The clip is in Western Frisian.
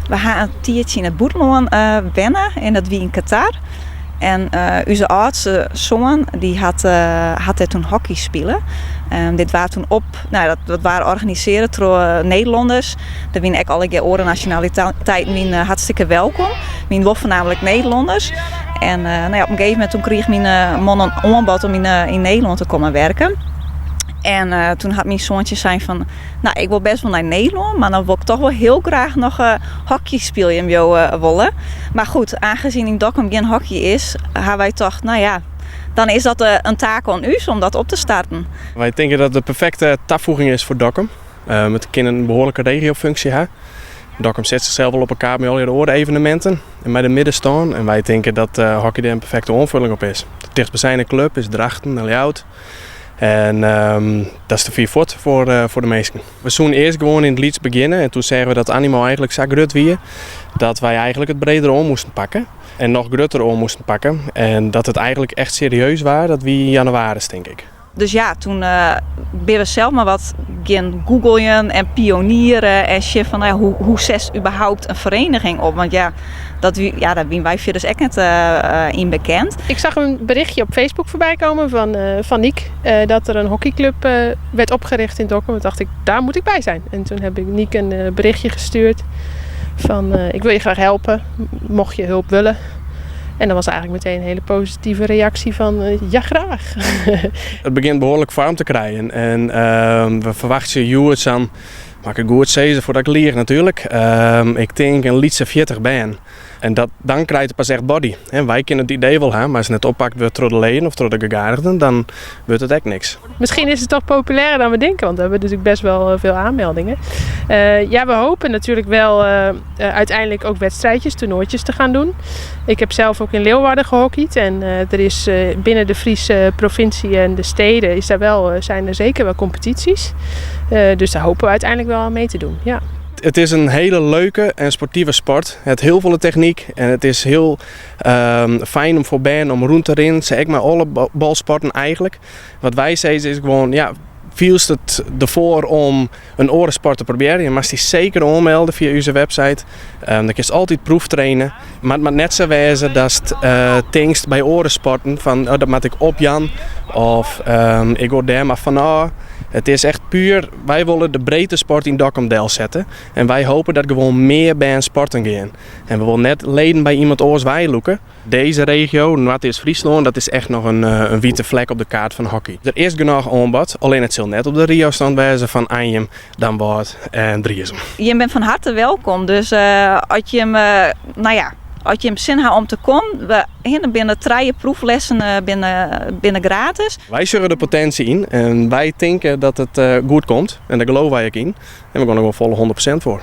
We ha in tiidsje yn it bûtenlân wenne en dat wie yn Qatar. En ús âldste soan dy hat hat dêr toen hockey spile. Dit waard toen op, no dat waard organisearre troch Nederlanners. Der wiene ek allegear oare nasjonaliteiten wiene hartstikke welkom. Wiene wol foarnaamlik Nederlanners. En no ja, op in gegeven momint toen krige myn man in oanbod om yn Nederlân te kommen werken. En toen hat myn soantsje sein fan, no ik wol best wol nei Nederlân, mar dan wol ik toch wol hiel graach noch hockey spylje bliuwe wolle. Mar goed, aangezien yn Dokkum gjin hockey is, ha wy tocht, no ja, dan is dat in taak oan ús om dat op te starten. Wy tinke dat it de perfekte tafoeging is foar Dokkum. It kin in behoarlike regiofunksje ha. Dokkum set sichsels wol op 'e kaart mei allegear oare eveneminten en mei de middenstân. En wy tinke dat hockey dêr in perfekte oanfolling op is. De tichtstbijzijnde klup is Drachten en Ljouwert. En dat is te fier fuort foar de minsken. We soene earst gewoan yn it lyts begjinne en toen seagen we dat animo eigentlik sa grut wie dat wy eigentlik it breder oan moasten pakken. En noch grutter oan moasten pakken. En dat it eigentlik echt serieus waard, dat wie yn jannewaris tink ik. Dus ja, toen binne we sels mar wat gean googlejen en pionieren en sjen fan, nou ja, hoe setst überhaupt in vereniging op? Want ja, dat wie, ja, dêr wiene wy fierders ek net yn bekend. Ik zag een berichtje op Facebook voorbij komen van Niek dat er een hockeyclub werd opgericht in Dokkum. Toen dacht ik, daar moet ik bij zijn. En toen heb ik Niek een berichtje gestuurd van ik wil je graag helpen, mocht je hulp willen. En dat was eigenlijk meteen een hele positieve reactie van ja graag. It begjint behoarlik foarm te krijen en we ferwachtsje hjoed sa'n, moat ik it goed sizze foardat ik liich natuerlik, ik tink in lytse 40 bern. En dat, dan krijt it pas echt body. Wy kinne it idee wol ha, mar as it net oppakt wurdt troch de leden of troch de gegadigden, dan wurdt it ek niks. Misschien is het toch populairder dan we denken, want we hebben natuurlijk best wel veel aanmeldingen. Ja, we hopen natuurlijk wel uiteindelijk ook wedstrijdjes, toernooitjes te gaan doen. Ik heb zelf ook in Leeuwarden gehockeyd en er is binnen de Friese provincie en de steden is daar wel, zijn er zeker wel competities. Dus daar hopen we uiteindelijk wel aan mee te doen. Ja. It is in hiele leuke en sportive sport. It hat hiel folle technyk en it is hiel fijn om foar bern om rûn te rinnen. Sa ek mei alle balsporten eigentlik. Wat wy sizze is gewoan, ja, fielst it derfoar om in oare sport te probearjen, moatst dy seker oanmelde fia ús website. Dan kinst altyd proeftraine. Mar it moat net sa wêze datst tinkst by oare sporten fan oh, dat moat ik opjaan of ik wol dêr mar fanôf. It is echt puer, wy wolle de breedtesport yn Dokkum delsette en wy hope dat gewoan mear bern sporten gean. En we wolle net leden by iemand oars weilûke. Dizze regio, Noardeast-Fryslân, dat is echt noch in wite flek op de kaart fan hockey. Der is genôch oanbod, allinne it sil net op de Rio-stand wêze fan Anjum, Damwâld en Driezum. Jim binne fan harte welkom, dus as jim, no ja, as jim sin ha om te kommen, we hinne binne trije proeflessen binne gratis. Wy sjogge de potinsje yn en wy tinke dat it goed komt en dêr gelove wy ek yn en we gean der gewoan folle 100% foar.